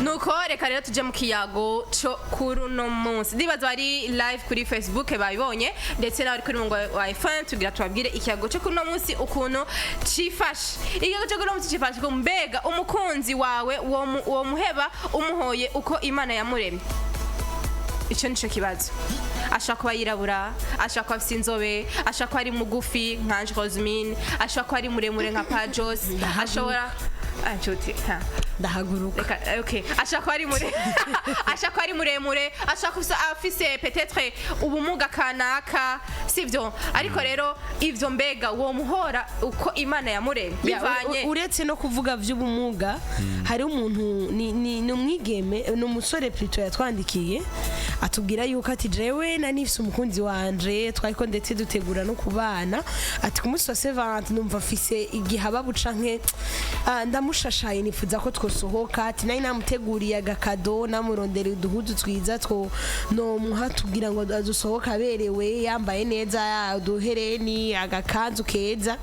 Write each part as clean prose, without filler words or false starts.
Nuko reka rero tuje mu kiyago co kuri uno munsi. Ndibaza bari live kuri Facebook babibonye, ndetse n'abari kuri murongo wa FM. Tugira tubabwire ikiyago co kuri uno munsi ukuntu cifashe. Ikiyago co kuri uno munsi cifashe ko mbega umukunzi wawe wo muheba umuhoye uko Imana yamuremye? Icyo nico kibazo. Ashobora kuba yirabura, ashobora kuba afite inzobe, ashobora kuba ari mugufi nka Ange Rosemine, ashobora kuba ari muremure nka Pajos, ashobora, ah, nshuti ha. Ndahaguruka. Reka, okay, ashobora kuba ari muremure, ashobora kuba afise peut-être ubumuga kanaka, sivyo? Ariko rero ivyo, mbega uwo muhora uko Imana yamuremye Ya, bivanye uretse no kuvuga vy'ubumuga, hari umuntu, ni umwigeme, ni umusore plutôt, yatwandikiye atubwira yuko ati: "Jewe nari nifise umukunzi wanje, twariko ndetse dutegura no kubana." Ati: "Ku munsi wa Saint-Valentin numva mfise igihababu canke ndamushashaye, nifuza ko twosohoka." Ati: "Nari namuteguriye agakado, namurondera uduhuzu twiza two nomuha tugira ngo adusohoke aberewe, yambaye neza, uduhereni, agakanzu keza,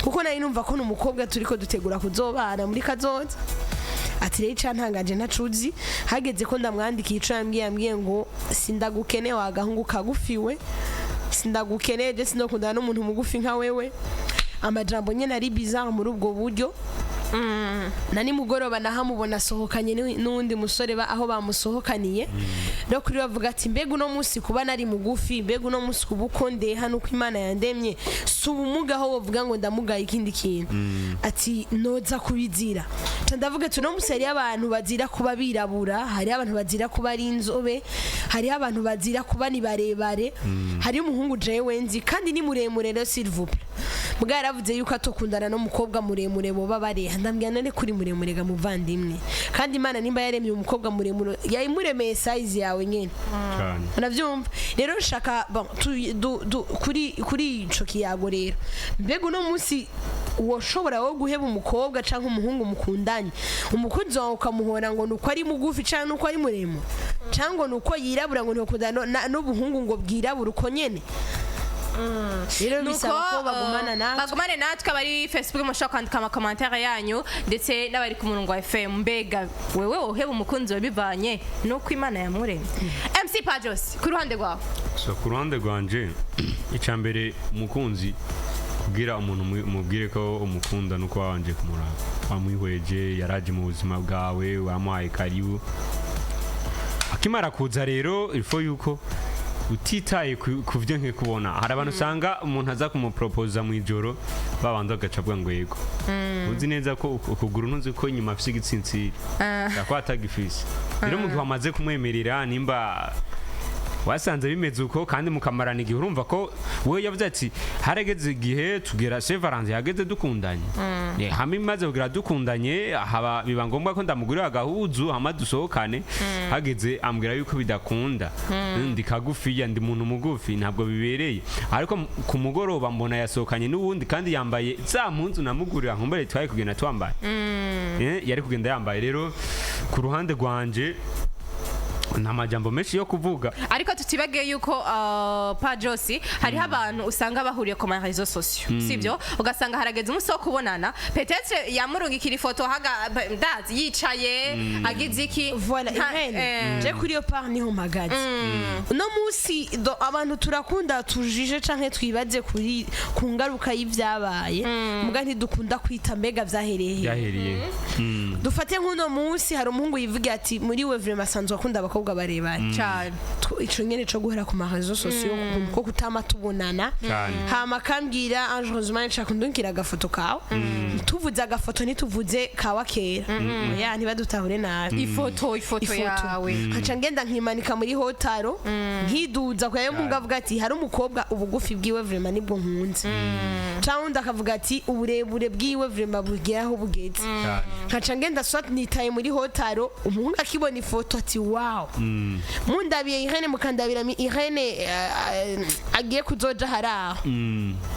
kuko nari numva ko n'umukobwa turiko dutegura kuzobana muri kazoza." Ati: "Rero icantangaje ntacuzi, hageze ko ndamwandikiye ico yambwiye, yambwiye ngo sindagukene wa gahungu kagufiwe, sindagukene, je sindokundana n'umuntu mugufi nka wewe." Amajambo nyene ari bizarre muri ubwo buryo. Na nimugoroba nahamubona asohokanye n'uwundi musore, aho bamusohokaniye. Rero kuri bavuga ati: "Mbega uno munsi kuba nari mugufi, mbega uno munsi kuba uko ndeha nuko Imana yandemye, si ubumuga aho wovuga ngo ndamugaye ikindi kintu?" Ati: "Noza kubizira." Ca ndavuga ati: "Uno munsi hariyo abantu bazira kuba birabura, hariyo abantu bazira kuba ari inzobe, hariyo abantu bazira kuba ni barebare." Hariyo umuhungu jewe nzi kandi ni muremure rero, s'il vous plaît, mbwa yaravuze yuko atokundana n'umukobwa muremure boba bareha. Ndambwira: "None kuri muremure ga muvandimwe, kandi Imana nimba yaremye umukobwa muremure, yayimuremeye size yawe nyene." Cyane. Uravyumva rero, nshaka bon, kuri ico kiyago rero, mbega uno munsi woshobora wo guheba umukobwa canke umuhungu mukundanye, umukunzi wawe, ukamuhora ngo nuko ari mugufi canke nuko ari muremure canke ngo nuko yirabura, ngo ntokundana n'ubuhungu ngo bwirabura uko nyene? Rero bisaba ko bagumana natwe. Bagumane natwe. Abari Facebook mushobora kwandika ama commentaires yanyu, ndetse n'abari ku murongo wa FM. Mbega wewe woheba umukunzi wawe bivanye nuko Imana yamuremye? MC Pajos, ku ruhande rwawe? So, ku ruhande rwanje, icya mbere, umukunzi, kugira umuntu umubwire ko umukunda nuko wabanje kumuraba, wamwihweje, yaraje mu buzima bwawe, wamuhaye karibu. Akimara kuza rero, il faut yuko utitaye ku byo nke kubona. Hari abantu usanga umuntu aza kumupropoza mu ijoro, babanza bagaca avuga ngo yego. Uzi neza ko ukuguru, ntuzi ko inyuma afise igitsintsiri ko atagifise. Rero mu gihe wamaze kumwemerera, nimba wasanze bimeze uko kandi mukamarana igihe, urumva ko we yavuze ati: "Harageze igihe tugera Saint-Valentin yageze dukundanye." Hamwe imaze kugera dukundanye, haba biba ngombwa ko ndamugurira agahuzu hama dusohokane. Hageze ambwira yuko bidakunda, ndi kagufiya, ndi umuntu mugufi, ntabwo bibereye. Ariko ku mugoroba mbona yasohokanye n'uwundi kandi yambaye za mpunzu namugurira, nkumbure twari kugenda twambaye. Yari kugenda yambaye. Rero ku ruhande rwanje nta majambo menshi yo kuvuga. Ariko tutibagiye yuko Pajosi, hariho abantu usanga bahuriye ku ma réseaux sociaux, sibyo? Ugasanga harageze umunsi wo kubonana, peut-être yamurungikira ifoto haga ndazi yicaye agize iki. Voilà. Irene, je kuri iyo part niho mpagaze uno munsi. Abantu turakunda tujije canke twibaze kuri ku ngaruka y'ivyabaye, muga ntidukunda kwita mbega vyahereye he. Byahereye. Dufate nk'uno munsi hari umuhungu yivuga ati muri we vraiment asanzwe akunda abakobwa barebare. Cyane. Ico nyene co guhera ku ma réseaux sociaux, ko kutama tubonana, hama akambwira: "Ange Rosemary, nshaka undungikira agafoto kawe." Tuvuze agafoto, ntituvuze kawa kera, oya, ntibadutahure nabi. Ifoto Ifoto. yawe. Nkaca ngenda nkimanika muri hotaro, nkiduza kwa yo mungu, avuga ati: "Hari umukobwa ubugufi bwiwe vraiment nibwo nkunze," cyangwa undi akavuga ati: "Uburebure bwiwe vraiment bugera aho bugeze." Nkaca ngenda soit nitaye muri hotaro, umuhungu akibona ifoto ati: "Wow." Mundabiye Irene, mukandabira Irene, agiye kuzoja haraho,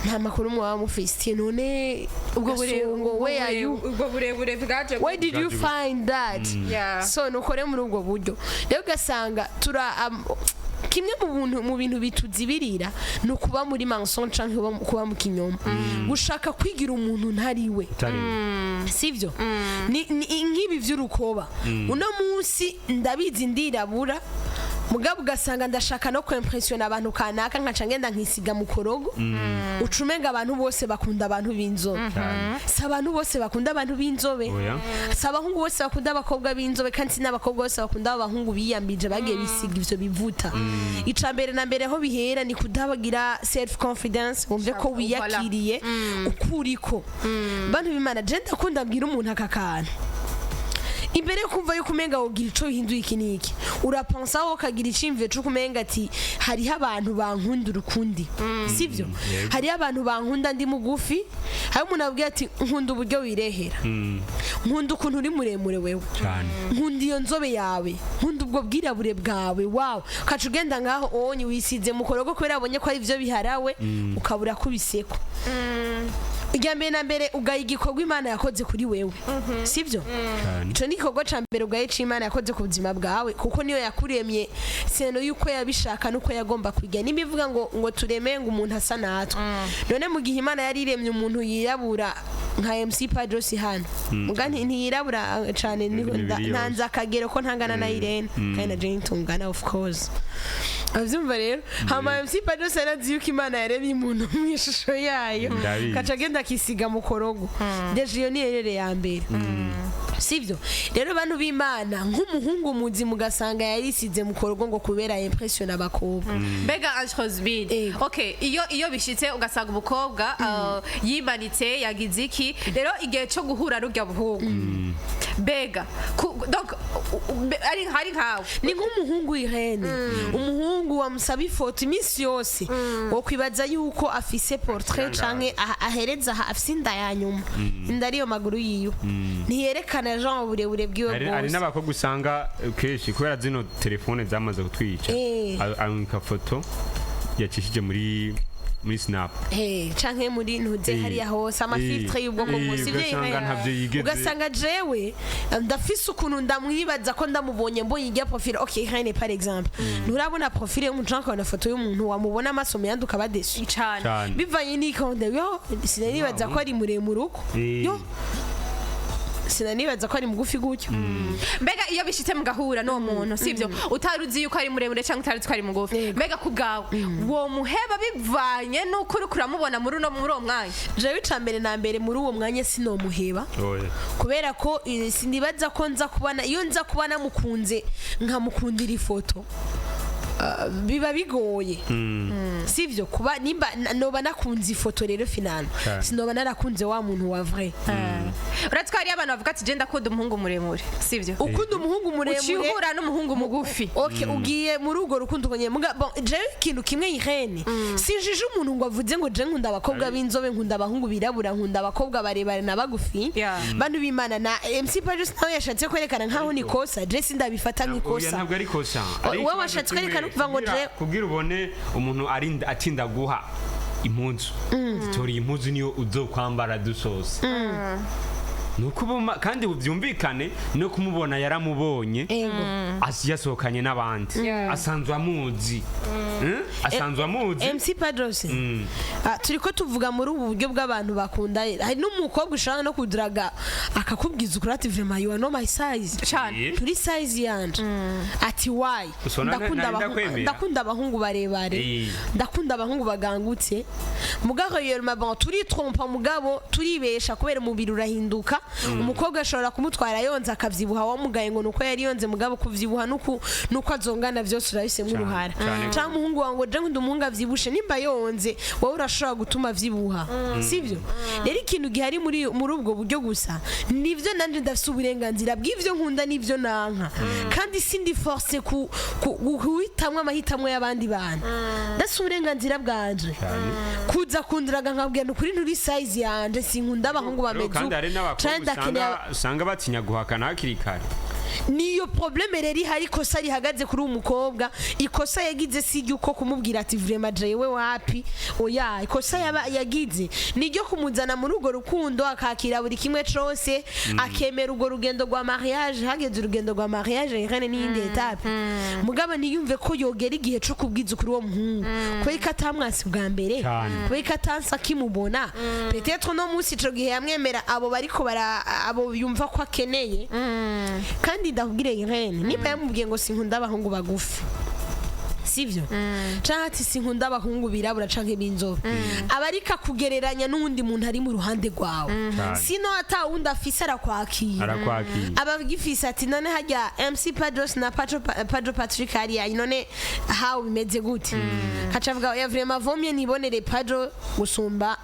nta makuru mwaba mufise none. Ubwo Gasongo, where are you? Ubwo burebure bwaje. Where did you Bwaje. find that? Yeah. So nukore muri ubwo buryo rero, ugasanga tura Kimwe mu bintu bituzibirira ni ukuba muri mensonge canke kuba mu kinyoma, gushaka kwigira umuntu ntari we. Utari. Sivyo? Ni nk'ibi vy'urukoba. Uno munsi ndabizi ndirabura, mugabo ugasanga ndashaka no kwimpressiona abantu kanaka, nkaca ngenda nkisiga mu korogo, ucumenga abantu bose bakunda abantu b'inzobe. Cyane. Si abantu bose bakunda abantu b'inzobe. Oya. Si abahungu bose bakunda abakobwa b'inzobe, kandi si n'abakobwa bose bakunda abahungu biyambije, bagiye bisiga ivyo bivuta. Ica mbere na mbere aho bihera ni kudabagira self confidence, wumve ko Voilà. wiyakiriye ukuriko. Bantu b'Imana, je ndakunda mbwira umuntu aka kantu: imbere yo kumva yuko umenga wogira ico uhinduye iki n'iki, urapensa wowe ukagira iciyumviro c'uko umenga ati hariho abantu bankunda urukundi, sivyo? Yego. Hariho abantu bankunda ndi mugufi, hariho umuntu abwira ati nkunda uburyo wirehera, nkunda ukuntu uri muremure wewe, Cyane. nkunda iyo nzobe yawe, nkunda ubwo bwirabure bwawe, wawe ukaca ugenda ngaho onye wisize mukorogo kubera abonye ko ari byo biharawe, ukabura kubiseko. Irya mbere na mbere ugaya igikorwa Imana yakoze kuri wewe, sibyo? Cyane. Ico ni igikorwa ca mbere ugaye c'Imana yakoze ku buzima bwawe, kuko niyo yakuremye seno yuko yabishaka nuko yagomba kujya. Nimba ivuga ngo tureme ngo umuntu asa natwe, none mu gihe Imana yari iremye umuntu yirabura nka MC Padros hano, muga ntiyirabura cane, Imibiri yose. ntanze akagero ko ntangana na Irene, kandi na Jane tungana, of course. Avyumva rero, hama MC Padros yarazi yuko Imana yaremye umuntu mu ishusho yayo, Ndabizi. kaca agenda akisiga mu korogo. Déjà iyo ni erreur ya mbere, sivyo? Rero bantu b'Imana, nk'umuhungu muzima ugasanga yarisize mu korogo ngo kubera impression abakobwa. Mbega Ange Rosebud, Ego. okay, iyo bishitse ugasanga umukobwa yimanitse, yagize iki, rero igihe cyo guhura rurya buhungu, mbega donc ari hari nkawe? Ni nk'umuhungu Irene, umuhungu wamusaba ifoto iminsi yose, wo kwibaza yuko afise portrait canke ahereza aha, afise inda ya nyuma, inda ariyo maguru yiwe, ntiyerekana jean uburebure bwiwe Hari bwose. n'abakobwa usanga kenshi kubera zino telefone zamaze kutwica, arungika foto yacishije muri Snap. Canke muri ntuze hariya hose, amafiltre y'ubwoko bwose, ivyo Ugasanga Irene. ntavyo yigeze. Ugasanga jewe ndafise ukuntu ndamwibaza ko ndamubonye, mbonye ijya profil. Okay, Irene, par exemple, nturabona profil y'umuntu canke ukabona foto y'umuntu, wamubona amaso mu yandi ukaba déçu. Cyane. Cyane. Bivanye n'ikonde yo, sinanibaza ko ari muremure uko, yo sinanibaza ko ari mugufi gutyo. Mbega iyo bishitse mugahura n'uwo muntu, sivyo, utari uzi yuko ari muremure cyangwa utari uzi ko ari mugufi, mbega ku bwawe uwo muheba bivanye n'uko uriko uramubona muri uwo mwanya? Jewe ica mbere na mbere, muri uwo mwanya sinomuheba, Oya. kubera ko sinibaza ko nza kubana, iyo nza kuba namukunze nkamukundira ifoto, biba bigoye, sivyo? Kuba nimba noba nakunze ifoto rero finalement, Cyane. sinoba narakunze wa muntu wa vrai. Uretse ko hariyo abantu bavuga ati je ndakunda umuhungu muremure, sivyo? Ukunda umuhungu Uciye muremure, uhura n'umuhungu mugufi. Okay, ugiye muri urwo rukundo ukonye muga. Bon, jewe ikintu kimwe, Irene, sinjije umuntu ngo avuze ngo je nkunda abakobwa b'inzobe, nkunda abahungu birabura, nkunda abakobwa barebare na bagufi. Bantu b'Imana, na MC Paris nawe yashatse kwerekana nkaho ni kosa, je sindabifata Oya, nk'ikosa. ntabwo ari kosa. Wowe Ari ikibazo washatse kimwe, kwerekana uvuga ngo kugira ubone umuntu arinda atinda guha impuzu, tora iyi mpuzu niyo uzokwambara dusoza, nuko kandi byumvikane no kumubona yaramubonye, yasohokanye n'abandi, asanzwe amuzi. Asanzwe amuzi. MC Padros, turiko tuvuga muri ubu buryo bw'abantu bakunda. Hari n'umukobwa ushaka no kuduraga akakubwiza ukuri ati vraiment you are not my size, Cyane. turi size yanje, ati why? Gusa Ndakunda nari ndakwemera. ndakunda abahungu barebare, ndakunda abahungu bagangutse. Mugabo yorma, bon, turitrompa, mugabo turibesha, kubera umubiri urahinduka. Umukobwa ashobora kumutwara yonze akavyibuha, wamugaye ngo nuko yari yonze, mugabo kuvyibuha nuko azongana vyose urabisemwo Cane, uruhara. cane. Canke umuhungu wawe ngo je nkunda umuhungu avyibushe, nimba yonze wowe urashobora gutuma avyibuha, sivyo? Rero ikintu gihari muri ubwo buryo gusa nivyo, nanje ndafise uburenganzira bw'ivyo nkunda n'ivyo nanka, kandi sindi forcé guhitamwo amahitamwo y'abandi bantu. Ndafise uburenganzira bwanje kuza kundiraga nkabwira ukuri nturi size yanje, sinkunda abahungu Rero bameze kandi hari uko. n'abakobwa Canke ndakeneye usanga batinya guhakana hakiri kare. Niyo problème rero ihari. Ikosa rihagaze kuri uwo mukobwa, ikosa yagize si iry'uko kumubwira ati vraiment jewe wapi, oya. Ikosa yaba yagize ni iryo kumuzana muri urwo rukundo, akakira buri kimwe cose, akemera urwo rugendo rwa mariage. Hageze urugendo rwa mariage, Irene, n'iyindi étape. Mugabo ntiyumve ko yogera igihe co kubwiza ukuri uwo muhungu, kubera ko atamwasi bwa mbere, Cane. kubera ko atansi akimubona. Peut-être no munsi ico gihe yamwemera abo bariko bara abo yumva ko akeneye. Kandi ndakubwire Irene, niba yamubwiye ngo sinkunda abahungu bagufi, sivyo, canke ati sinkunda abahungu birabura canke b'inzobe, aba ariko akugereranya n'uwundi muntu ari mu ruhande rwawe. Cane. Sino ata wundi afise arakwakira. Arakwakira. Aba agifise ati none harya MC Padros na Padro Patrick hariya, none hawe bimeze gute? Kaca avuga oya, vraiment vomye nibonere Padro gusumba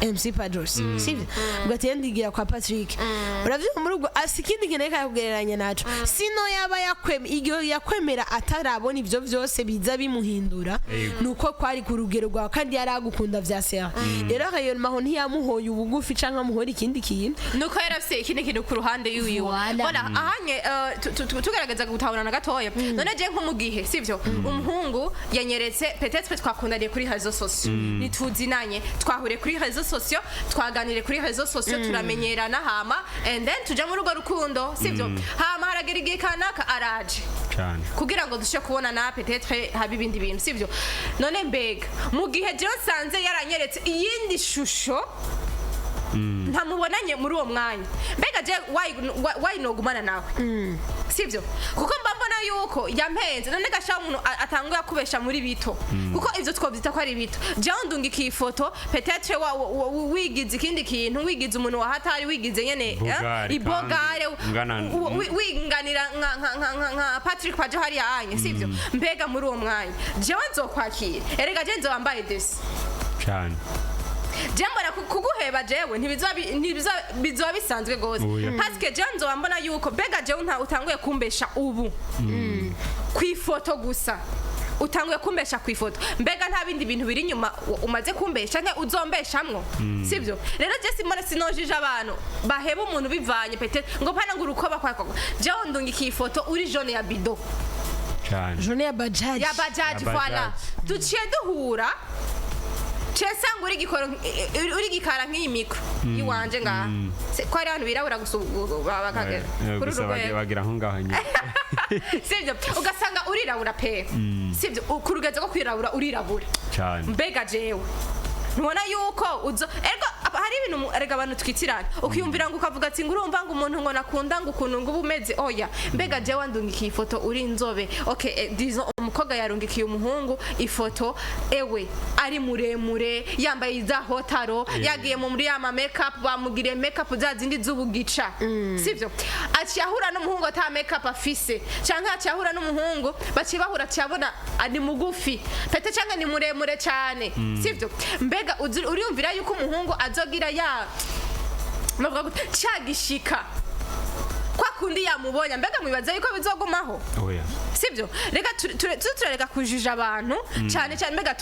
MC Padros, sivyo? Ubwo ati ndigira kwa Patrick. Uravyumva, muri ubwo asi ikindi kintu ariko arakugereranya naco. Sino yaba igihe yakwemera atarabona ivyo vyose biza bimuhindura, Yego. nuko kwari ku rugero rwawe kandi yari agukunda vya sera. Rero réellement ntiyamuhoye ubugufi canke amuhora ikindi kintu. Nuko yarafise ikindi kintu ku ruhande yiwiwe. Voilà. Bona ahanye tugerageza gutahurana gatoya. None je nko mu gihe, sivyo, umuhungu yanyeretse, peut-être twakundaniye kuri réseaux sociaux, ntituzinanye, twahuriye kuri réseaux sociaux, twaganiriye kuri réseaux sociaux, turamenyerana, hama and then tuja muri urwo rukundo, sivyo? Hama haragera igihe kanaka araje Cyane. kugira ngo dushe kubonana, peut-être haba ibindi bintu, sivyo? None mbega mu gihe jewe nsanze yaranyeretse iyindi shusho ntamubonanye muri uwo mwanya, mbega je why nogumana nawe, sivyo? Kuko mba mbona yuko yampenze. None gashaho umuntu atanguye akubesha muri bito, kuko ivyo twovyita ko ari bito. Jewe ndungikiye ifoto, peut-être wigize ikindi kintu, wigize umuntu wa hatari, wigize nyene Bogare. Ibogare. Kandi winganira nka Patrick Pajo hariya anye, sivyo? Mbega muri uwo mwanya jewe nzokwakira? Erega je nzoba mbaye desi. Cyane. Je mbona kuguheba jewe ntibizoba bisanzwe gose, Oya. parce que jewe nzoba mbona yuko mbega jewe nta utanguye kumbesha ubu ku ifoto gusa, utanguye kumbesha ku ifoto, mbega nta bindi bintu biri inyuma umaze kumbesha nke uzombeshamwo, sivyo? Rero je simbona, sinojije abantu baheba umuntu bivanye peut-être ngo pana ngo urukoba kwa kwa. Jewe ndungikiye ifoto uri jaune ya bido. Cyane. Jaune ya bajaji. Ya bajaji. Ya Voilà. bajaji. Duciye duhura, ciye nsanga uri gikoro, uri gikara nk'iyi micro iwanje ngaha. Ko hari abantu birabura gusa bakagera kuri Gusa uru rwego. Bagira aho ngaho nyine. Sivyo? Ugasanga urirabura pe, sivyo? Ku rugezo rwo kwirabura urirabura. Cyane. Mbega jewe ntubona yuko uzo ergo hari ibintu erega abantu twitirana, ukiyumvira ngo ukavuga ati ngo urumva ngo umuntu ngo nakunda ngo ukuntu ngo uba umeze. Oya, mbega jewe ndungikiye ifoto uri inzobe, okay, disons umukobwa yarungikiye umuhungu ifoto, ewe ari muremure, yambaye za hotaro, yagiye muri ya ma makeup, bamugiriye makeup za zindi z'ubugica, sivyo? Aciye ahura n'umuhungu ata makeup afise, canke aciye ahura n'umuhungu, baciye bahura, aciye abona ari mugufi pete canke ni muremure cane, sivyo? Mbega uriyumvira yuko umuhungu azogira ya navuga gute, cagishika kwa kundi yamubonye? Mbega mwibaza yuko bizogumaho? Oya. Sibyo? Reka turareka kujija abantu cyane cyane. Mbega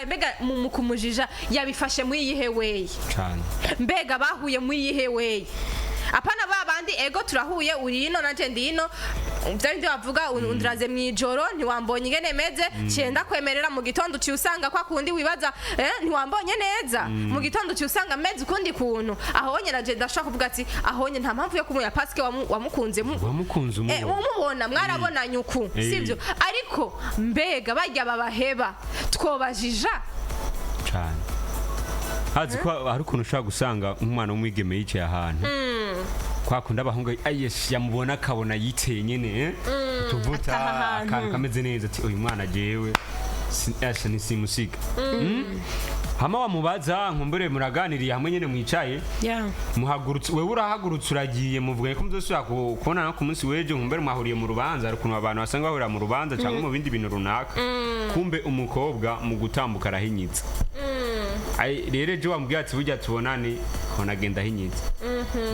mbega mu kumujija yabifashe muri iyihe way? Cyane. Mbega bahuye muri iyihe way? Apana ba bandi ego turahuye, uri ino nanje ndi ino, bya bindi bavuga undiraze mu ijoro ntiwambonye ingene meze, cyenda kwemerera mu gitondo uciye usanga kwa kundi wibaza, ntiwambonye neza, mu gitondo uciye usanga meze ukundi kuntu. Aho nyine naje ndashaka kuvuga ati aho nyine nta mpamvu yo kumuya, parce que wamukunze Wamukunze umubona. Umubona mwarabonanye uku, sibyo? Ariko mbega barya babaheba twobajija? Cyane. Hazi ko hari ukuntu ushobora gusanga nk'umwana w'umwigeme yicaye ahantu kwa kundi abahungu ayesi yamubona akabona yiteye nyene, utuvuta, Ataha ahantu. akantu kameze neza, ati uyu mwana jewe asha nisimusiga. Hama wamubaza, nkumbure muraganiriye hamwe nyene mwicaye, muhagurutse, wewe urahagurutse uragiye, muvuga ko muzosubira kubonana ku munsi w'ejo, nkumbure mwahuriye mu rubanza. Hari ukuntu abantu basanga bahurira mu rubanza cyangwa mu bindi bintu runaka. Kumbe umukobwa mu gutambuka arahinyitse. Ai, rero ejo wamubwiye ati burya tubonane, ubona agenda ahinyitse.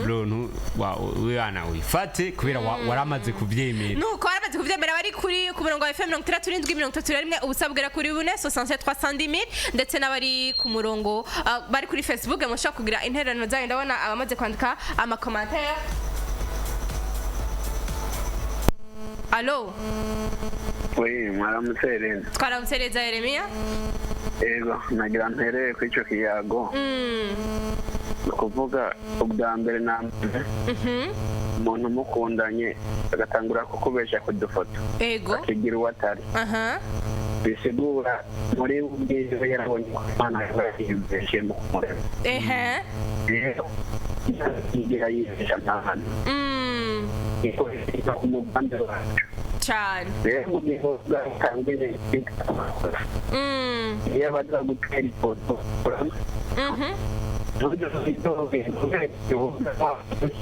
Bro, wana wifate kubera waramaze kuvyemera. Nuko waramaze kuvyemera. Bari kuri ku murongo wa FM 67 31 ubusa bugera kuri 4 67 310, ndetse n'abari ku murongo bari kuri Facebook, mushobora kugira intererano zanyu. Ndabona abamaze kwandika ama commentaires. Allo? Oui, mwaramutse Irene. Twaramutse neza, Yeremiya. Ego, nagira mpereye kuri ico kiyago. Ni ukuvuga ubwa mbere na mbere, umuntu mukundanye agatangura kukubesha ku dufoto, akigira uwo atari, bisigura muri ubwiwe yarabonye ko Imana yibeshe mu kumurema. Rero yigira yibesha amahano, niko iva ku mugambi wacu. Rero mu gihe bwatanguye, iyo baza gutera ifoto,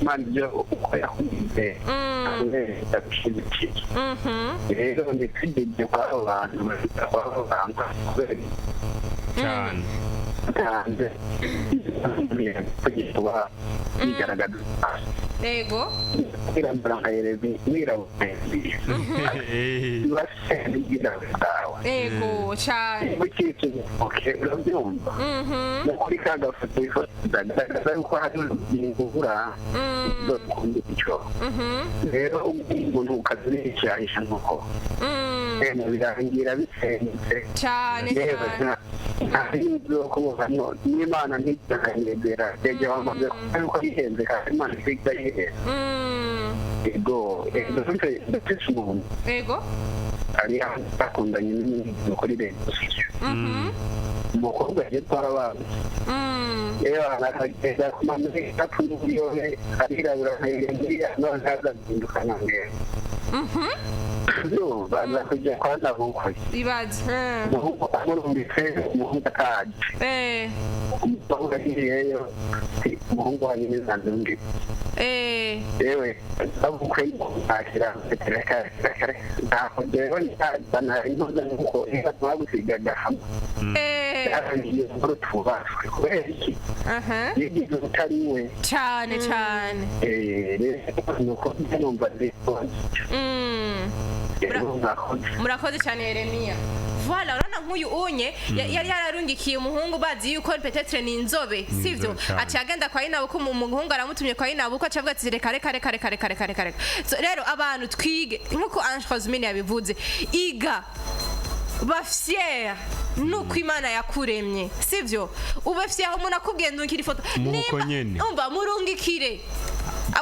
Imana ibyo uko yakugize ndagushyigikira. Rero ntitugeze kw'abo bantu, kw'abo bantu kubera Cyane. hanze kugira kuba yigaragaza, wirabura nka Yeremi, wirabura nka Yeremiya, ubwirabura bwawe. Ego cyane. Ukikije, okay, urabyumva, mu kuri ka gafoto wifotoza garagaza yuko hari urugingo ubura uzokunda icyo. Rero umuntu ukazirishahisha nuko birangira bisenyutse. Cyane. Yewe, Cyane. nta n'inzu yo kubuvamo n'Imana ntibyakanyegera yajya wamaze kuba yuko yihenze, kandi Imana ntijya yihenze. Ego, ego, ndafise umuntu ari aho bakundanye n'umuntu kuri réseaux sociaux, umukobwa yagiye atwara abana. Yewe, akagenda ku mamega n'uburyohe, arirabura nka Yeremiya, none azazinduka nka ngenda baza kujya kwa nabukwe. Ibaze. Umuhungu amurungitse, umuhungu ataje. Umukobwa agiyeyo ati: "Umuhungu wanyu ntizandungitse." Yewe, nabukwe ntakira, reka reka, ntaho jewe ntazana intuza nuko niba twagusigaga hamwe. Yarangiye inkuru tubashwe kubera iki? Yigize utari we. Cyane cyane. Rero nuko numva ndikubona. Rero mwakoze. Murakoze cyane, Yeremiya. Voilà, urabona nk'uyu unye yari yararungikiye umuhungu bazi yuko peut-être ni inzobe, sivyo? Cyane. Aciye agenda kwa Inabuko, umuhungu aramutumye kwa Inabuko, aca avuga ati: "Reka reka reka reka reka reka reka reka." So, rero abantu twige nkuko Ange Rosmine yabivuze, iga ba fier nuko Imana yakuremye, sivyo? Ube fier. Umuntu akubwiye ndungikira ifoto, Muko nyene. Umva, murungikire.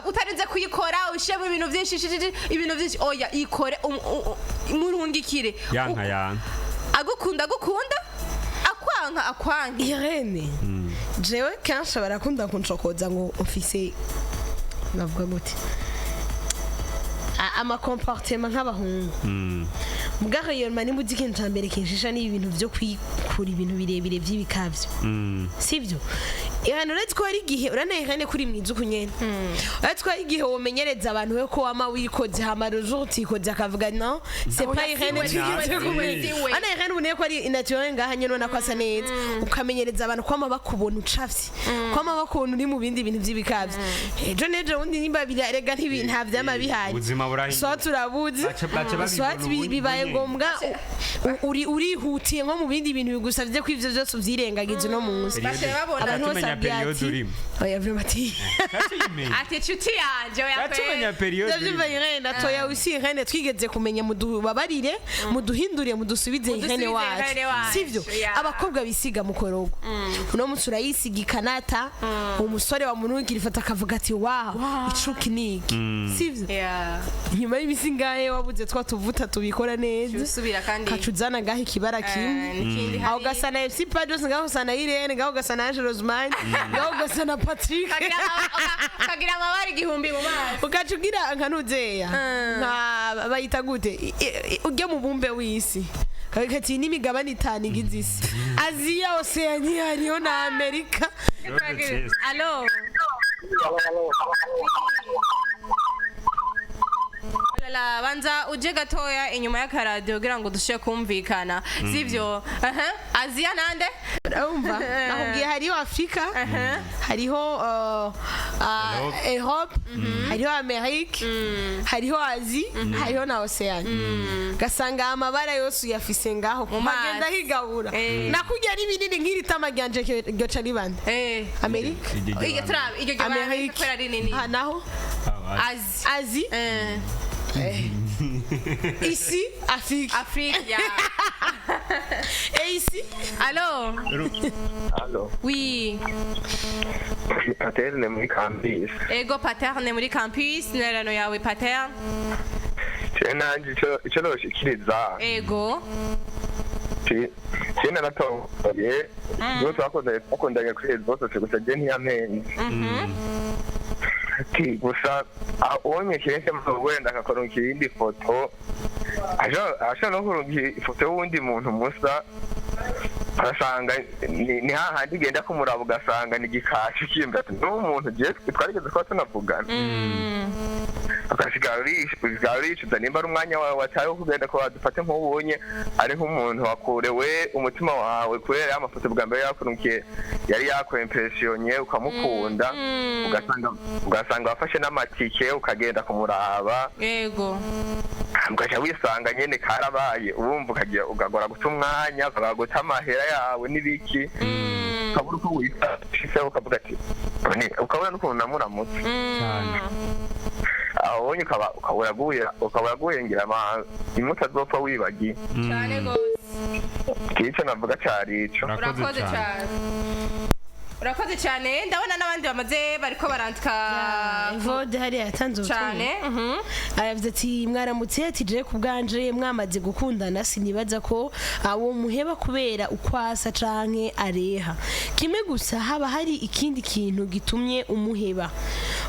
Utarinze kuyikora ushiremo ibintu byinshi, ibintu byinshi, oya, ikore, murungikire. Yanka yanka. Agukunda agukunda, akwanka akwanka. Irene, jewe kenshi barakunda kunshokoza ngo mfise, navuga gute, ama comportement nk'abahungu. Mbwa réellement nimba uzi, ikintu ca mbere kinshisha ni ibintu vyo kwikura ibintu birebire vy'ibikavyo, sivyo? Irene, uretse ko hari igihe urana, Irene, kuri mwiza uku nyene, uretse ko hari igihe womenyereza abantu we ko wama wikoze, hama le jour utikoze akavuga: "Non, c'est pas Irene twigeze kumenya." Ana Irene uboneye ko ari naturel ngaha nyene, ubona ko asa neza, ukamenyereza abantu kwama bakubona ucafye, kwama bakubona uri mu bindi bintu vy'ibikavyo. Ejo n'ejo bundi nimba birarega nta vyama bihari. Ubuzima burahinduka. Soit turabuze, Baca babibona soit bibaye ubundi. ngombwa urihutiye nko mu bindi bintu bigusavye ko ivyo vyose uvyirengagiza uno munsi. Baca babona. Abantu bose Tumenya babwira période ati urimo. oya, vraiment ati Tumenya. Ati inshuti yanje, oya. Tumenya Kwe. période Ndavyumva. urimo. Irene atoya usi, Irene twigeze kumenya, mudubabarire, muduhindure, mudusubize Irene Mudusubize wacu, Irene wacu, sivyo? Yeah. Abakobwa bisiga mukorogo, uno munsi urayisiga ikanata, umusore wamurungikira ifoto akavuga ati: "Wow, icuki niki", sivyo? Yeah. Nyuma y'imisi ngahe wabuze twa tuvuta tubikora neza, Usubira kandi. kacuzana ngaho ikibara kimwe, n'ikindi aho hari. ugasa na MC Pados, ngaho ugasa na Irene, ngaho ugasa na Ange Rosemary, ngaho ugasa na Patrick. Kagira amabara igihumbi mu maso. Ugaca ugira nka nuzeya, nka bayita gute, ujya mu bumbe w'isi, kati n'imigabane itanu igize isi: Aziya, Oceania, hariho na Amerika. Allo? La, banza uje gatoya inyuma y'akaradiyo kugira ngo dushe kumvikana, sivyo? Aha, Aziya nande? Urumva nakubwiye, hariho Afurika, hariho Europe. Europe, hariho Amerike, hariho Asie, hariho na Oceania, gasanga amabara yose uyafise ngaho. Mu mazi. Magenda higabura. Nakubwiye ari binini nk'iri tama ryanje ryoca ribande Amerika. Iryo turaba iryo ryo Amerika. kubera rinini. Aha naho Azi. Asie. Ici, Afrique. Afrique ya. Et ici. Allo? Allo, Oui. Paterne muri campus. Ego, Paterne muri campus, intererano yawe, Paterne. Je nanje ico noshikiriza. Ego. Je naratoye. Nibo twakundanye kuri réseaux sociaux, gusa je ntiyamenye. Ati gusa ubonye kenshi wenda akakurungikira iyindi foto, ashobora no kurungikira ifoto y'uwundi muntu musa, ugasanga ni hahandi ugenda kumuraba ugasanga ni igikashi, ukiyumva ati n'uwo muntu je twarigeze kuba tunavugana, ugasigara uricuza nimba ari umwanya wawe wataye wo kugenda ko dufate nk'ubonye ari nk'umuntu wakurewe umutima wawe kubera ya mafoto bwa mbere yakurungiye yari yakwempresiyonye, ukamukunda, ugasanga wafashe n'amatike ukagenda kumuraba, ugaca wisanga nyene karabaye, urumva ukagira ugagora guta umwanya, ukagora guta amahera yawe n'ibiki, ukabura uko wifashe, ukavuga ati ukabura n'ukuntu namuramutse. Cyane. Aho ukaba ukaba uraguye ngira imwe utazopfa wibagiye. Cyane gose. Ico navuga cari ico. Urakoze Urakoze cyane. cyane, urakoze cyane. Ndabona n'abandi bamaze bariko barandika. Evode hariya yatanze ubutumwa. Cyane. Aravuze ati: "Mwaramutse." Ati: "Je ku bwanje, mwamaze gukundana sinibaza ko uwo muheba kubera uko asa canke areha. Kimwe gusa, haba hari ikindi kintu gitumye umuheba.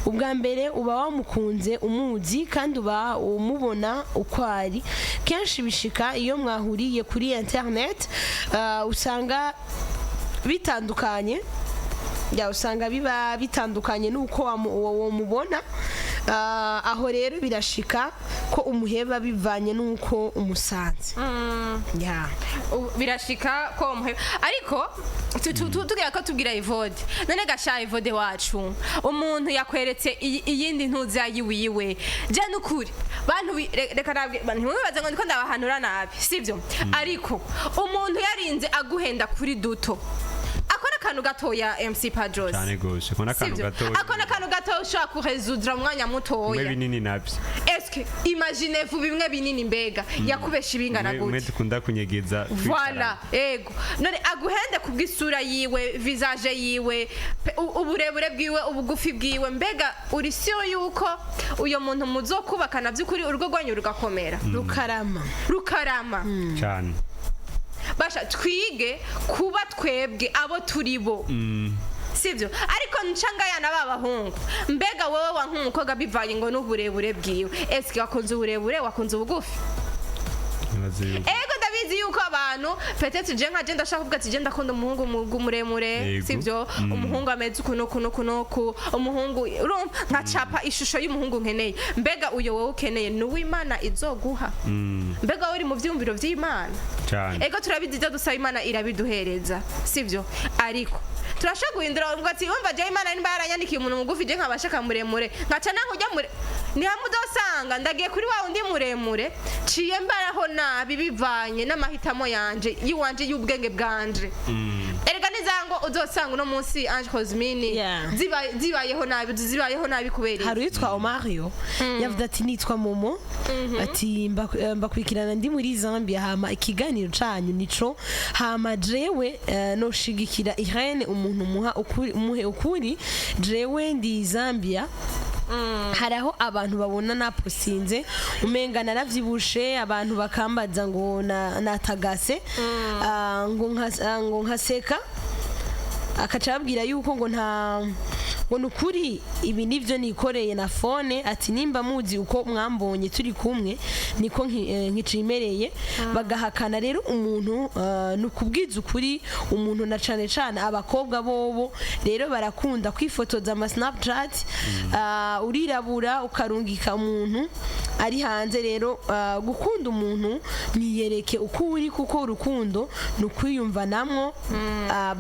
Ubwa mbere uba wamukunze umuzi kandi uba umubona uko ari. Kenshi bishika iyo mwahuriye kuri internet, usanga bitandukanye, ya usanga biba bitandukanye n'uko uwo mubona. Aho rero birashika ko umuheba bivanye n'uko umusanze, ya." Birashika ko umuheba, ariko tugira ko tubwira Evode none gasha Evode wacu, umuntu yakweretse iyindi ntuza yiwiwe. Je nukuri bantu reka nabwe ntimubibaze ngo ndiko ndabahanura nabi, sivyo? Ariko umuntu yarinze aguhenda kuri duto, akora akantu gatoya, MC Padros. Cyane gose, ko n'akantu Sivyo? gatoya. Ako n'akantu gatoya ushobora kuresudra mu mwanya Bimwe mutoya. binini nabyo. Eske imagine vous bimwe binini, mbega yakubesha ibingana Bimwe gute? dukunda kunyegeza. Voilà, ego. None aguhende kubw'isura yiwe, visage yiwe, uburebure bwiwe, ubugufi bwiwe, mbega uri siyo yuko uyo muntu muzokubakana by'ukuri, urugo rwanyu rugakomera, Rukarama. Rukarama? Cyane. Basha twige kuba twebwe abo turi bo, sibyo? Ariko ncangaya na ba bahungu, mbega wowe wa nk'umukobwa bivanye ngo n'uburebure bwiwe, eske wakunze uburebure, wakunze ubugufi? Nibaze yuko Ego, ndabizi yuko abantu peut-être je nka je ndashaka kuvuga ati je ndakunda umuhungu muremure, sibyo? Umuhungu ameze uku nuku nuku nuku, umuhungu urumva nkacapa ishusho y'umuhungu nkeneye. Mbega uyo wowe ukeneye ni uw'Imana izoguha? Mbega wowe uri mu vyumviro vy'Imana? Cyane. Ego, turabizi, ibyo dusaba Imana irabiduhereza, sibyo? Ariko turashobora guhindura ngo ati wumva jewe Imana nimba yaranyandikiye umuntu mugufi, je nkabashaka muremure, nkaca nange ujya mure, ni hamwe uzosanga ndagiye kuri wa wundi muremure, ciye mbaraho nabi bivanye n'amahitamo yanje yiwanje y'ubwenge bwanje. Erega nizango uzosanga uno munsi Ange Cosmini zibayeho nabi, zibayeho nabi kubera iki? Hari uwitwa Omario yavuze ati: "Nitwa Momo," ati: "Mbakurikirana ndi muri Zambia, hama ikiganiro canyu nico. Hama jewe noshigikira Irene, umuntu muha ukuri, umuhe ukuri. Jewe ndi Zambia, hari aho abantu babona naposinze umenga naravyibushe, abantu bakambaza ngo natagase, ngo nkaseka, akaca ababwira yuko ngo nta ngo nukuri ibi nivyo nikoreye na phone." Ati: "Nimba muzi uko mwambonye turi kumwe niko nkicimereye bagahakana. Rero umuntu nukubwiza ukuri umuntu, na cane cane abakobwa bobo rero barakunda kwifotoza ama Snapchat, urirabura ukarungika umuntu ari hanze. Rero gukunda umuntu mwiyereke uko uri, kuko urukundo ni ukwiyumvanamwo."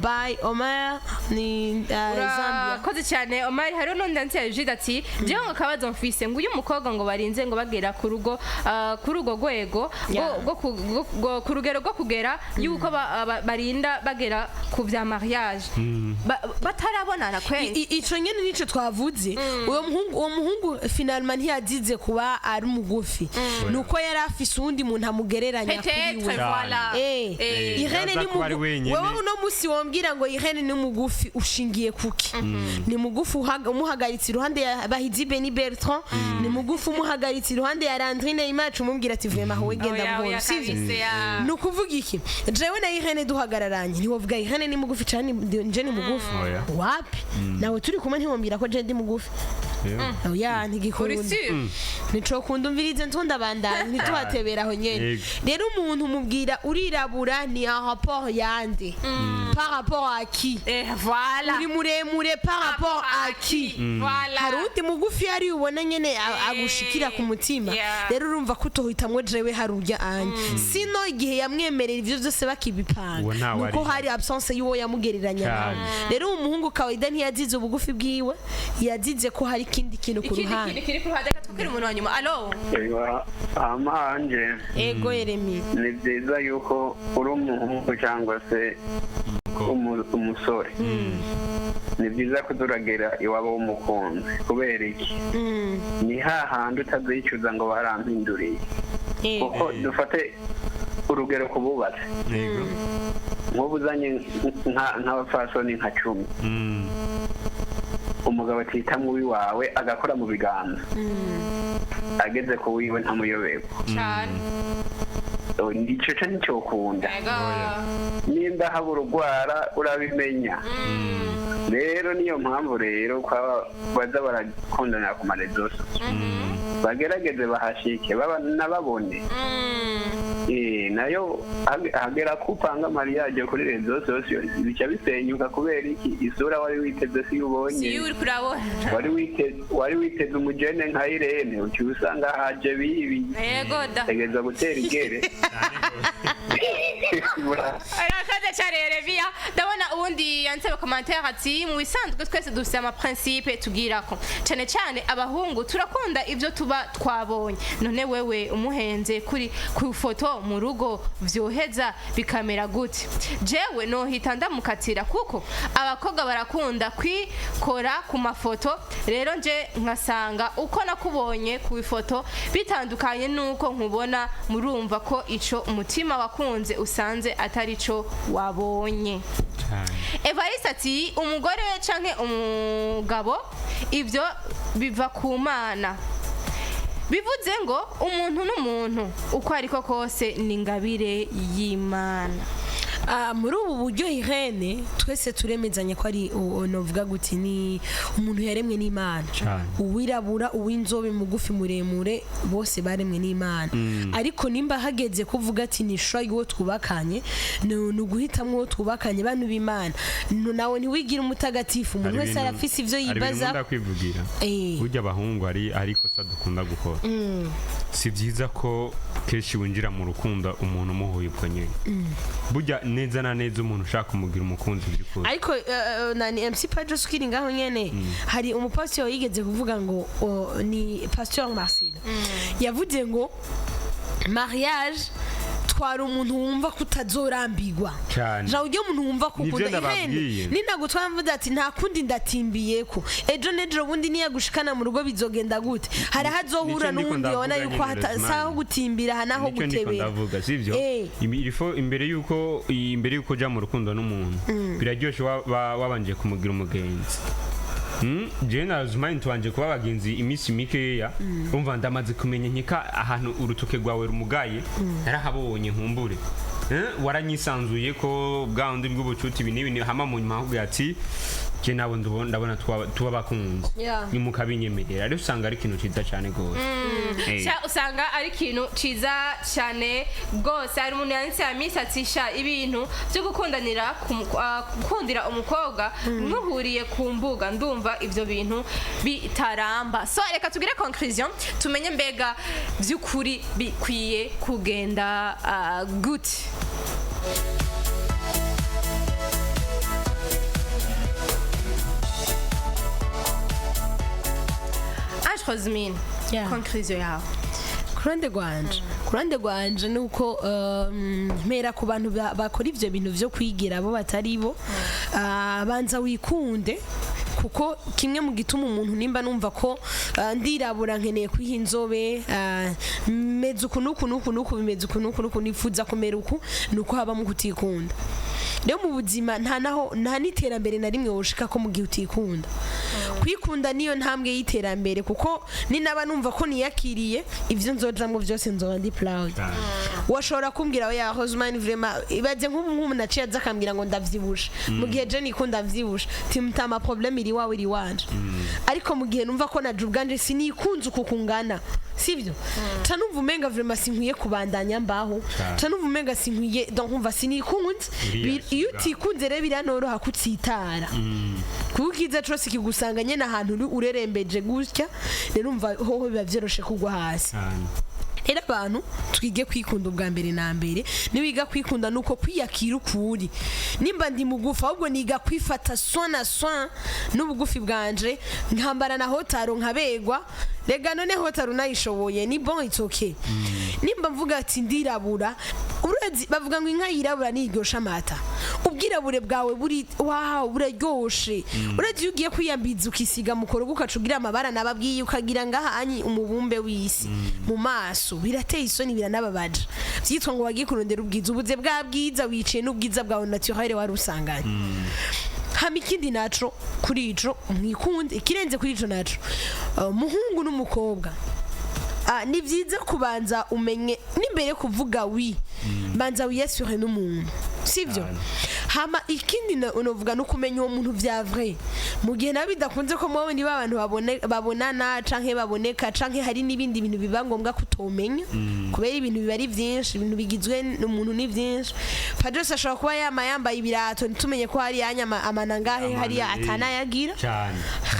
By Omar ni Zambia. Urakoze cyane. Cyane Omar. Hariho n'undi yanditse Jide ati: "Jewe ngo akabazo mfise, ngo uyu mukobwa ngo barinze ngo bagera ku rugo, kuri urwo rwego ku rugero rwo kugera yuko barinda bagera ku vya mariage batarabonana kweli?" Ico nyene nico twavuze. Uwo muhungu finalement ntiyazize kuba ari mugufi, nuko yari afise uwundi muntu amugereranya kuri Peut-être we. voilà. Irene Yaza ni kuba ari wenyene. Wewe uno musi wombwira ngo Irene ni mugufi, ushingiye kuki? Ni mugufi umuhagaritse iruhande ya Bahizi Beni Bertrand, ni mugufi umuhagaritse iruhande ya Landrine Imacu, umubwira ati: "Vraiment aho wegenda Oya, buhoro," oya, sivyo? Kabisa, ya. Ni ukuvuga iki? Jewe na Irene duhagararanye, ntiwovuga Irene ni mugufi cyane, nje ni mugufi? Oya. Wapi, nawe turi kumwe ntiwombwira ko je ndi mugufi. Oya, Uri ntigikunda. sûr? Nicokunda. Umvirize, ntundabandanye, ntituhatebera aho nyene. Yego. Rero umuntu umubwira urirabura ni en rapport yande, par rapport à qui? Voilà. Uri muremure par rapport à qui? Voilà. Hari uwundi mugufi yari ubona nyene agushikira ku mutima. Rero urumva ko utohitamwo jewe hari urya anye sino igihe yamwemerera ivyo vyose bakibipanga, Uwo ntawe nuko ari. hari absence y'uwo yamugereranya nawe. Cyane. Rero uwo muhungu kawaida ntiyazize ubugufi bwiwe, yazize ko hari ikindi kintu ku Ikindi ruhande. kintu kiri ku ruhande. Reka twakire umuntu wa nyuma. Alo? Ego, hama hanje. Ego, Yeremi. Ni byiza yuko uri umuhungu cyangwa se umusore, ni byiza ko turagera iwabo w'umukunzi. Kubera iki? Ni hahandi utazicuza ngo barampinduriye. Kuko dufate urugero ku bubatsi, nk'ubu uzanye nk'abapfasoni nka 10, umugabo atitamwo uwiwawe agakora mu biganza, ageze ku wiwe ntamuyoberwa. Cyane. Ico co nticyokunda. Ego. Nimba haba urugwara urabimenya. Rero niyo mpamvu rero kwa baza barakundanira ku ma réseaux, bagerageze bahashike baba nababone. Nayo hagera ko upanga mariage kuri réseaux sociaux, bica bisenyuka. Kubera iki? Isura wari witeze si ubonye. Si uri kurabona. Wari witeze umujene nka Irene, uci usanga haje bibi. Ego da. Tegereza gutera igere. Arakoze cyane Yeremiya. Ndabona uwundi yanditse mu commentaire ati: "Mu bisanzwe twese dufite ama principe tugirako, cyane cyane abahungu turakunda ibyo tuba twabonye. None wewe umuhenze kuri ku foto, mu rugo vyoheza bikamera gute? Jewe nohita ndamukatira, kuko abakobwa barakunda kwikora ku mafoto. Rero nje nkasanga uko nakubonye ku ifoto bitandukanye n'uko nkubona, murumva ko ico umutima wakunze usanze atari cyo wabonye." Cyane. Evariste ati: "Umugore canke umugabo ibyo biva ku Mana. Bivuze ngo umuntu n'umuntu uko ariko kose ni ingabire y'Imana." Ah, muri ubu buryo Irene, twese turemezanya ko ari novuga guti ni umuntu yaremwe n'Imana. Cyane. Uwirabura, uw'inzobe, mugufi, muremure, bose baremwe n'Imana. Ariko nimba hageze kuvuga ati ni choix y'uwo twubakanye, ni uguhitamwo uwo twubakanye. Bantu b'Imana, nawe ntiwigira umutagatifu. Umuntu Hari wese arafise ivyo hari ibintu yibaza. nkunda kwivugira. Burya abahungu hari ikosa dukunda gukora. Si byiza ko kenshi winjira mu rukundo umuntu umuhuye ubwo nyine. Burya neza na neza umuntu ushaka kumugira umukunzi by'ukuri. Ariko nani, MC Padre ukiri ngaho nyene, hari umupasiteri yigeze kuvuga ngo ni Pasteur Marcel, yavuze ngo mariage twara umuntu wumva ko utazorambirwa. Cyane. Jean, ujye umuntu wumva ko Nivyo ukunda ndababwiye. Irene ninagutwara mvuze ati nta kundi ndatimbiye ko ejo n'ejo bundi niyagushikana mu rugo bizogenda gute? Hari aho azohura Nico ndiko n'uwundi yabona ndavuga yuko nyene, Rosemary. saho gutimbira aha naho Nicyo ndiko gutebera. ndavuga, sivyo? Imbere yuko uja mu rukundo n'umuntu, biraryoshe wabanje kumugira umugenzi. Jewe na Zumani tubanje kuba abagenzi iminsi mikeya, umva ndamaze kumenya nkeka ahantu urutoke rwawe rumugaye, narahabonye nkumbure. Waranyisanzuye ko bwa wundi bw'ubucuti, ibi n'ibi, hama mu nyuma ahubwo ati je nawe ndabona tuba abakunzi, ni mukabinyemerera. Rero usanga ari ikintu ciza cyane rwose. Sha, usanga ari ikintu ciza cyane rwose. Hari umuntu yanditse ya minsi ati: "Sha, ibintu byo gukundanira gukundira umukobwa muhuriye ku mbuga, ndumva ibyo bintu bitaramba." So reka tugire conclusion, tumenye mbega by'ukuri bikwiye kugenda gute. Rosmine, conclusion yawe? Ku ruhande rwanje ni uko mpera ku bantu bakora ivyo bintu vyo kwigira abo batari bo. Banza wikunde, kuko kimwe mu gituma umuntu, nimba numva ko ndirabura, nkeneye kwiha inzobe, meze uku n'uku n'uku n'uku, bimeze uku n'uku n'uku, nifuza kumera uku, ni uko habamo kutikunda. Rero mu buzima nta naho nta n'iterambere na rimwe woshika ko mu gihe utikunda. Kwikunda niyo ntambwe y'iterambere, kuko ninaba numva ko niyakiriye, ivyo nzojamwo byose nzoba ndi proud. Washobora kumbwira oya Rosemary, vraiment ibaze nk'ubu naciye aza akambwira ngo ndavyibushe, mu gihe je nikunda mvyibushe, timutama problème iri wawe iri wanje. Ariko mu gihe numva ko naje ubwanje sinikunze uku kungana, sivyo, ca numva umenga vraiment sinkwiye kubandanya mbaho, ca numva umenga sinkwiye, donc umva sinikunze. Uriya Iyo suga. utikunze rero biranoroha kutsitara, kuko ikiza cose kigusanga nyene ahantu uri urerembeje gutya. Rero umva hoho biba vyoroshe kugwa hasi. Rero abantu twige kwikunda ubwa mbere na mbere. Niwiga kwikunda nuko kwiyakira ukuri, nimba ndi mugufi, ahubwo niga kwifata soin na soin n'ubugufi bwanje, nkambara na hotaro nkabegwa. Rega none hotaro nayishoboye, ni bon, it's okay. Nimba mvuga ati ndirabura, urazi bavuga ngo inka yirabura niryosha amata. Ubwirabure bwawe buri wow, buraryoshe. Urazi iyo ugiye kwiyambiza ukisiga mukorogo, ukaca ugira amabara nababwiye, ukagira ngaha anyi umubumbe w'isi mu maso, birateye isoni, biranababaje. Byitwa ngo wagiye kurondera ubwiza, ubuze bwa bwiza, wiciye n'ubwiza bwawe naturel wari usanganye. Hama ikindi naco kuri ico, mwikunde. Ikirenze kuri ico naco, umuhungu n'umukobwa, ni byiza kubanza umenye n'imbere yo kuvuga oui, banza wiyasure n'umuntu, sivyo? Hama ikindi unovuga no kumenya uwo muntu vya vrai. Mu gihe nawe bidakunze ko mwowe niba abantu babonana canke baboneka, canke hari n'ibindi bintu biba ngombwa kutomenya kubera ibintu biba ari vyinshi, ibintu bigizwe n'umuntu ni vyinshi. Padros ashobora kuba yama yambaye ibirato, ntitumenye ko hari yanya amanangahe hariya atanayagira.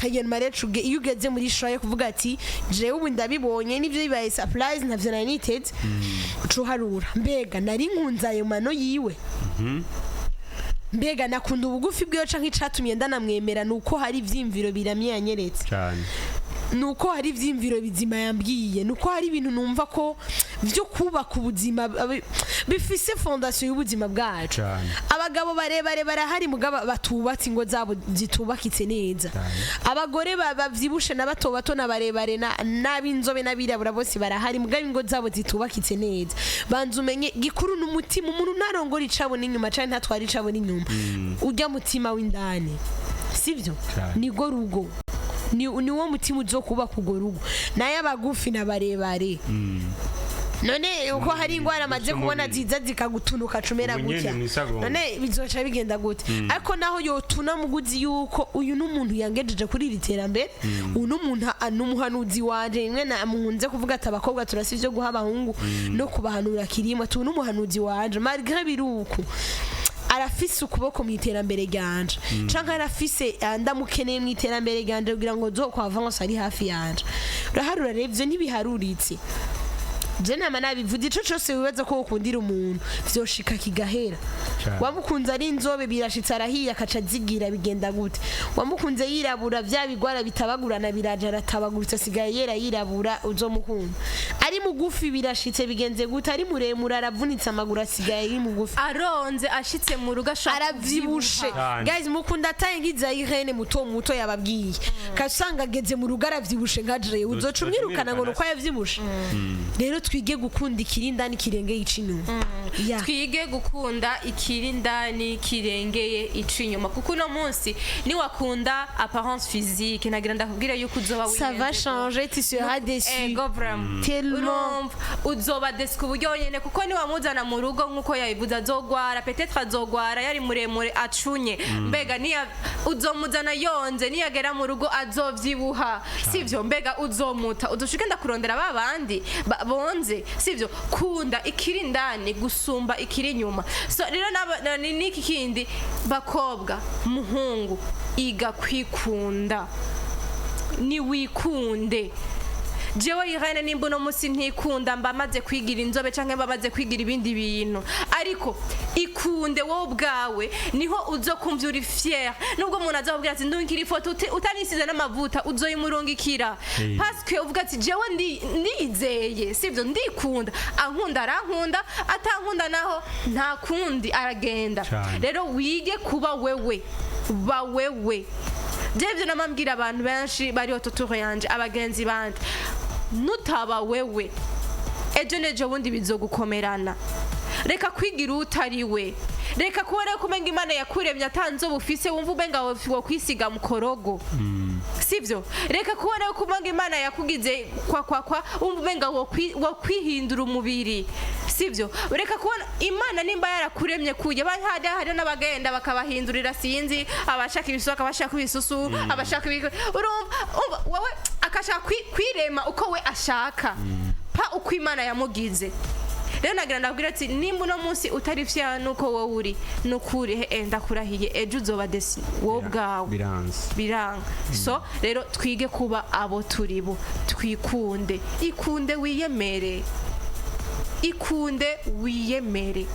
Hanyuma rero iyo ugeze muri choix yo kuvuga ati jewe ubu ndabibonye, nibyo bibaye surprise, ntavyo nari niteze, uca uharura: mbega nari nkunze ayo mano yiwe? Mbega nakunda ubugufi bwiwe? Canke icatumye ndanamwemera ni uko hari ivyiyumviro biramye yanyeretse, nuko hari ivyiyumviro bizima yambwiye, nuko hari ibintu numva ko vyo kubaka ubuzima bifise fondation y'ubuzima bwacu. Abagabo barebare barahari, mugabo batubatse ingo zabo zitubakitse neza. Abagore bavyibushe na bato bato na barebare n'ab'inzobe n'abirabura bose barahari, mugabo ingo zabo zitubakitse neza. Banza umenye gikuru n'umutima. Umuntu ntarongora icabona inyuma canke ntatwara icabona inyuma, urya mutima w'indani, sivyo? Nirwo rugo, ni wo mutima uzokubaka urwo rugo, nayo abagufi na barebare. None uko hari ingwara amaze kubona umubiri. ziza zikagutunuka cumera Ubu nyene gutya, mw'isagonda. none bizoca bigenda gute? Ariko naho yotuna muguzi yuko uyu n'umuntu yangejeje kuri iri terambere, uyu n'umuntu n'umuhanuzi wanje, rimwe na muhunze kuvuga ati abakobwa turasi ivyo guha abahungu no kubahanura kirimo, ati uyu n'umuhanuzi wanje, malgré biruku arafise ukuboko mu iterambere ryanje, canke arafise ndamukeneye mu iterambere ryanje kugira ngo nzokwa avance ari hafi yanje. Uraharura rero, ivyo ntibiharuritse. Je nama nabivuze, ico cose wibaza ko wokundira umuntu vyoshika kigahera. Wamukunze ari inzobe, birashitse arahiye akaca azigira, bigenda gute? Wamukunze yirabura, vya bigwara bitabagurana biraje, aratabaguritse, asigaye yera yirabura. Uzomukunda ari mugufi, birashitse, bigenze gute? Ari muremure, aravunitse amaguru, asigaye ari mugufi. Aronze, ashitse mu rugo ashaka Aravyibushe. Guys, mukunda ataye nk'iza Irene muto muto yababwiye, kasanga ageze mu rugo aravyibushe nka jewe, uzoca umwirukana ngo nuko yavyibushe? Rero twige gukunda ikiri indani kirengeye icinyuma. Yeah. Twige gukunda ikiri indani kirengeye ica inyuma, kuko uno munsi niwakunda apparence physique, nagira ndakubwira yuko uzoba Ça va wihenze. changer, tu seras déçu. Ego, vraiment. Tellement. Urumva uzoba déçu ku buryo wenyine, kuko niwamuzana mu rugo nk'uko yabivuze, azogwara, peut-être azogwara yari muremure acunye. Mbega niya uzomuzana yonze, niyagera mu rugo azovyibuha, sivyo? Mbega uzomuta, uzoca ugenda kurondera ba bandi bonze, sivyo? Kunda ikiri indani gusumba ikiri inyuma. So rero niki kindi, bakobwa, muhungu, iga kwikunda, niwikunde. Jewe Irene, nimba uno munsi ntikunda, mba maze kwigira inzobe canke mba maze kwigira ibindi bintu, ariko ikunde wowe ubwawe, niho uzokumva uri fier. Nubwo umuntu azakubwira ati ndungikira ifoto utanisize n'amavuta, uzoyimurungikira parce que uvuga ati jewe ndizeye, sivyo? Ndikunda, ankunda arankunda, atankunda naho nta kundi, aragenda. Cane. Rero wige kuba wewe, ba wewe. Jewe namambwira abantu benshi bari autour yanje, abagenzi banje: nutaba wewe, ejo n'ejo bundi bizogukomerana. Reka kwigira utari we, reka kubona ko umenga Imana yakuremye atanze ubufise, wumva umenga wo kwisiga mukorogo, sivyo? Reka kubona ko umenga Imana yakugize kwa kwa kwa, wumva umenga wo kwihindura umubiri, sivyo? Reka kubona Imana nimba yarakuremye kuye hari hari n'abagenda bakabahindurira, sinzi, abashaka ibisusu akabashaka ibisusu, abashaka urumva, umva wowe akashaka kwirema uko we ashaka, pa uko Imana yamugize. Rero nagira ndabwira ati nimba uno munsi utari fier nuko wowe uri, nukuri ndakurahiye, ejo uzoba déçu wowe ubwawe. Biranze. Biranga. So rero twige kuba abo turi bo, twikunde. Ikunde wiyemere, ikunde wiyemere.